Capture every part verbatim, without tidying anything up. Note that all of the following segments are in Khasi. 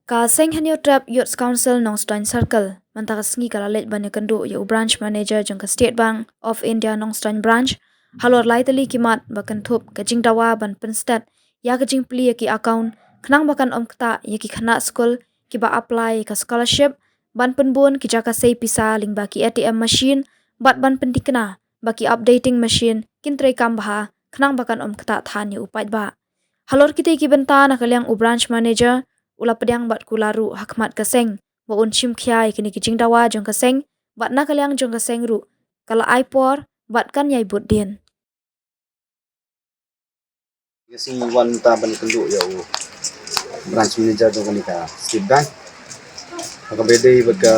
Ka seng Hynñiewtrep Youth Council Nongstoiñ Circle mynta ka sngi ka la leit ban ïakynduh ïa u Branch Manager jong ka State Bank of India Nongstoiñ Branch halor lai tylli ki mat ba kynthup ka jingdawa ban pynstet ïa ka jingplie ïa ki account khnang ba kan ym ktah ïa ki khynnah skul kiba apply ïa ka scholarship, ban pynbun ki jaka sei pisa lyngba ki A T M machine bad ban pyntikna ba ki updating machine kin treikam bha khnang ba kan ym ktah than ïa u paidbah. Halor kitei ki bynta na ka liang u Branch Manager u la pdiang bad kular ruh ha khmat ka seng ba un shim khia ïa kine ki jingdawa jong ka seng bad na ka liang jong ka seng ruh ka la ai por bad kan ïai bud dien. Nga sngew wan ta ban kynduh ïa u Branch Manager jong kane ka State Bank. Ha kaba ïadei bad ka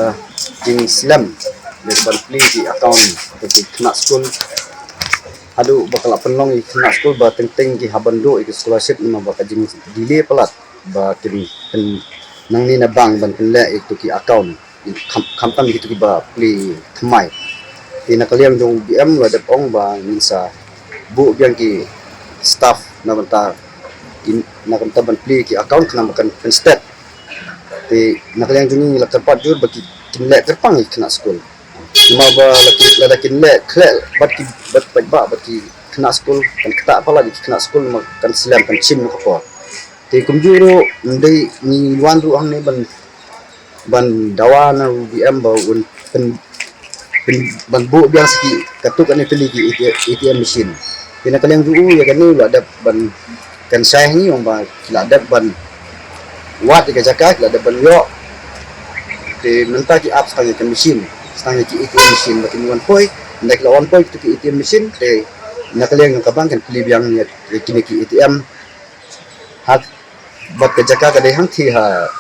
jingslem ïa ka ban plie ki account ïa ki khynnah skul. Haduh ba ka la pynlong ïa ki khynnah skul ba teng teng ki hap ban duh ïa ki scholarship namar ba ka jingdelay palat ba kin pyn nangne na bank ban pynleh ïa ki account. Kham, khamtam ïa kito kiba plie thymmai. Te na ka liang jong u B M la dep ong ba ngin sa buh biang ki staff na bynta ki, na ka bynta ban plie ki account khnang ba kan pynstet. Te na ka liang jong ngi la kyrpad jur ba ki kin leh kyrpang ïa ki khynnah skul. Namar ba la ki, lada kin leh khleh bad ki, bad paidbah bad ki khynnah skul kan ktah palat ïa ki khynnah skul namar kan slem kan shim na ka por. Te kumjuh ruh ym dei ngi wan ruh hangne ban ban dawa na u B M ba un pyn, pyn, ban buh biang sa ki katto katne tylli ki A T M machine. Te na ka liang jong u ïa kane u la dep ban kynshai ha ngi ong ba ki la dep ban wad ïa ka jaka, ki la dep ban ïoh. Te mynta ki ap sa tang ïa ka machine, sa tang ïa ki A T M machine ba kin wan poi, ynda ki la wan poi kito ki A T M machine te na ka liang jong ka bank kan plie biang ïa, ïa kine ki A T M. Ha, bad ka jaka ka dei hangthie ha,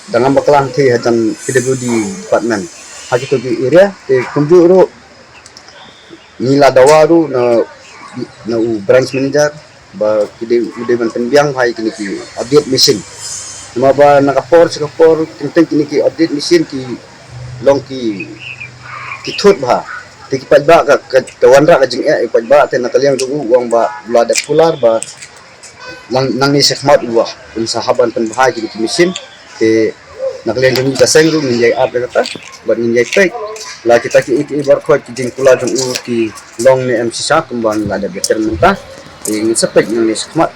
dang ym bakla hangthie hajan P W D department. Ha kito ki area te kumjuh ruh ngi la dawa ruh na, na u branch manager ba ki dei, u dei ban pynbiang bha ïa kine ki update machine. Namar ba na ka por sha ka por teng teng kine ki update machine ki long ki, ki thut bha. Te ki paidbah ka, ka, ka wanrah ka jingeh ïa ki paidbah te na ka liang jong u u ong ba u la dep kular ba nang, nangne shakhmat u wah un sa hap ban pynbha ïa kine ki machine. Te na ka liang jong ngi ka seng ruh ngin ïai ap ïa kata bad ngin ïai peit la kita ki, ki baroh ki jingkular jong u ki long ne em shisha kumba ngi la dep ïa kren mynta. Te ngin sa peit nangne shakhmat.